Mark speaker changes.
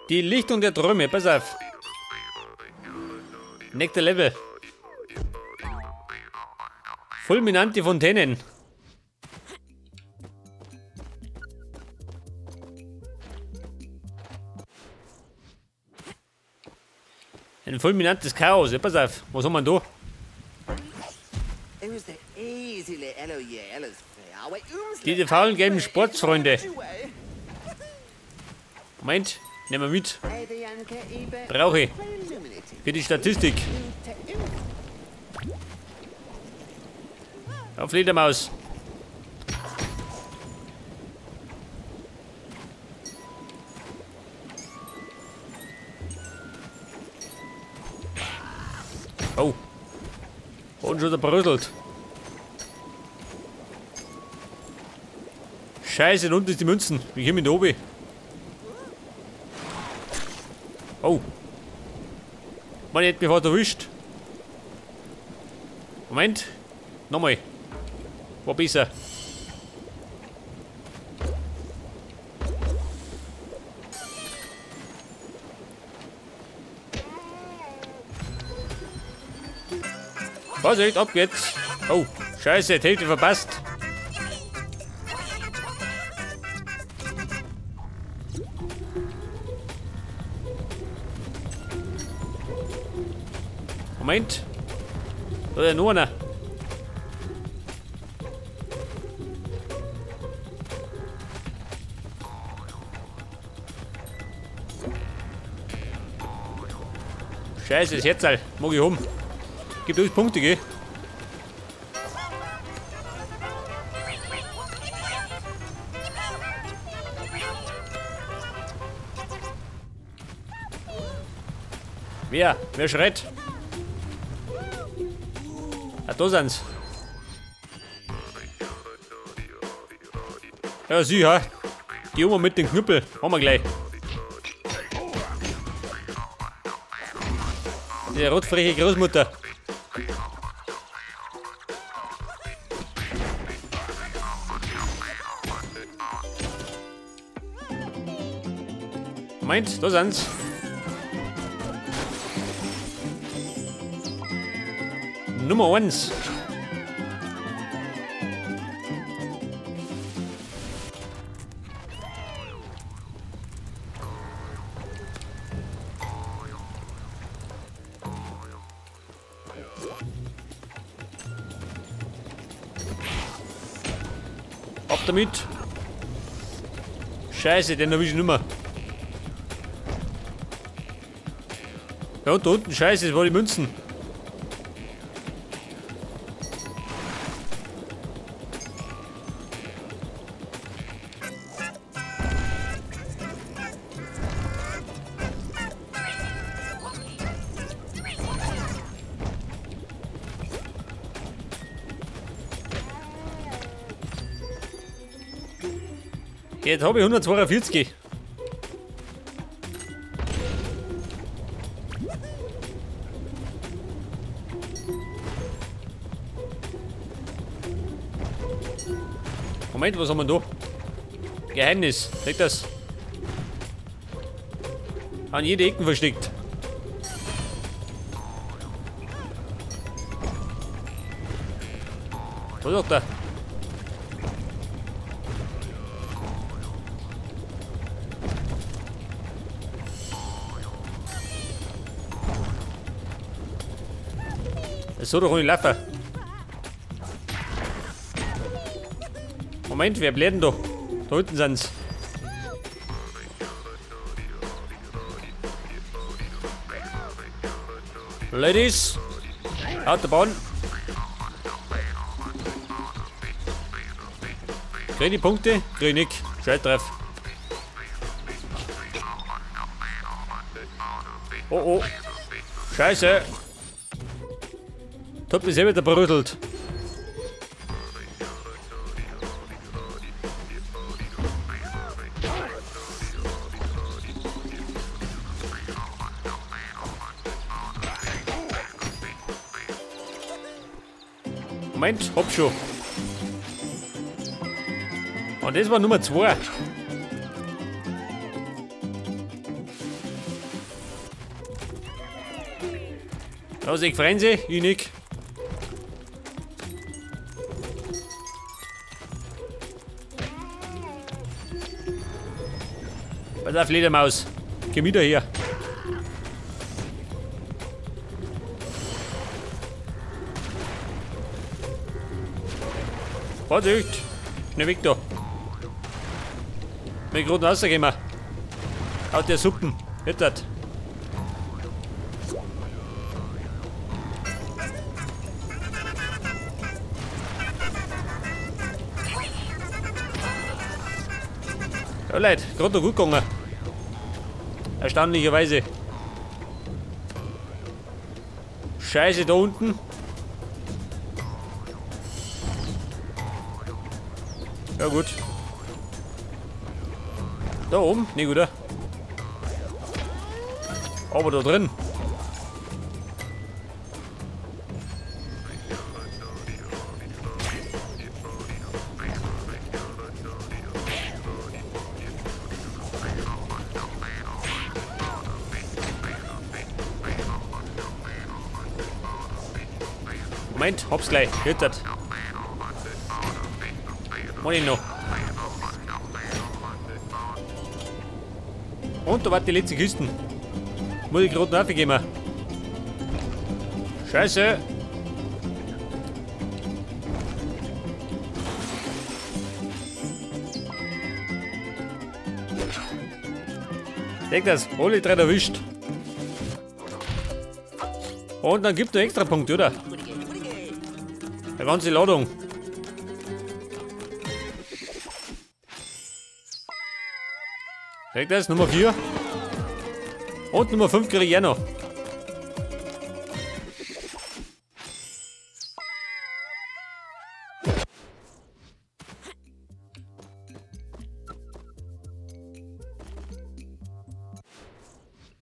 Speaker 1: Die Lichtung der Träume, pass auf. Nächster Level. Fulminante Fontänen. Ein fulminantes Chaos, ja, pass auf. Was haben wir da? Diese faulen gelben Sportsfreunde. Moment, nehmen wir mit. Brauche ich. Für die Statistik. Auf Fledermaus. Oh. Und schon zerbröselt. Scheiße, da unten ist die Münzen. Wie komme ich da oben? Oh. Man hätte mich fast erwischt. Moment. Nochmal. War besser. Vorsicht, ab geht's. Oh, scheiße, die Hälfte verpasst. Moment. Da ist ja nur einer. Scheiße, das Herzl. Mag ich um. Gibt uns Punkte, gell? Wer? Wer schreit? Ah, da sind's. Ja, sie, ha. Die Oma mit dem Knüppel. Haben wir gleich. Die rotfreche Großmutter. Moment, da sind's. Nummer 1. Ab damit. Scheiße, den erwische ich nicht mehr. Ja, und da unten, scheiße, das war die Münzen. Jetzt habe ich 142. Moment, was haben wir da? Geheimnis, seht das? An jede Ecken versteckt. Was sagt er? Das soll doch nicht laufen. Moment, wer bläht denn da? Da unten sind's. Ladies! Autobahn! Krieg ich Punkte? Krieg ich nicht. Scheiß drauf. Oh oh. Scheiße! Top ist eh wieder bröselt. Moment, hopp schon. Und das war Nummer 2. Da sehe ich Frenzy, ich nicht. Pass auf, Fledermaus. Komm wieder her. Vorsicht! Schnell weg da. Bin ich gerade rausgekommen. Aus der Suppen. Jetzt das. Ja, Leute, gerade noch gut gegangen. Erstaunlicherweise. Scheiße da unten. Ja gut. Da oben? Nee, gut, oder? Aber da drin. Moment, hops gleich. Hört das. Mach ich noch. Und da war die letzte Kiste. Muss ich gerade nachgeben. Scheiße. Denk das, alle drei erwischt. Und dann gibt es einen extra Punkt, oder? Eine ganze Ladung. Seht das? Nummer 4. Und Nummer 5 kriege ich auch noch.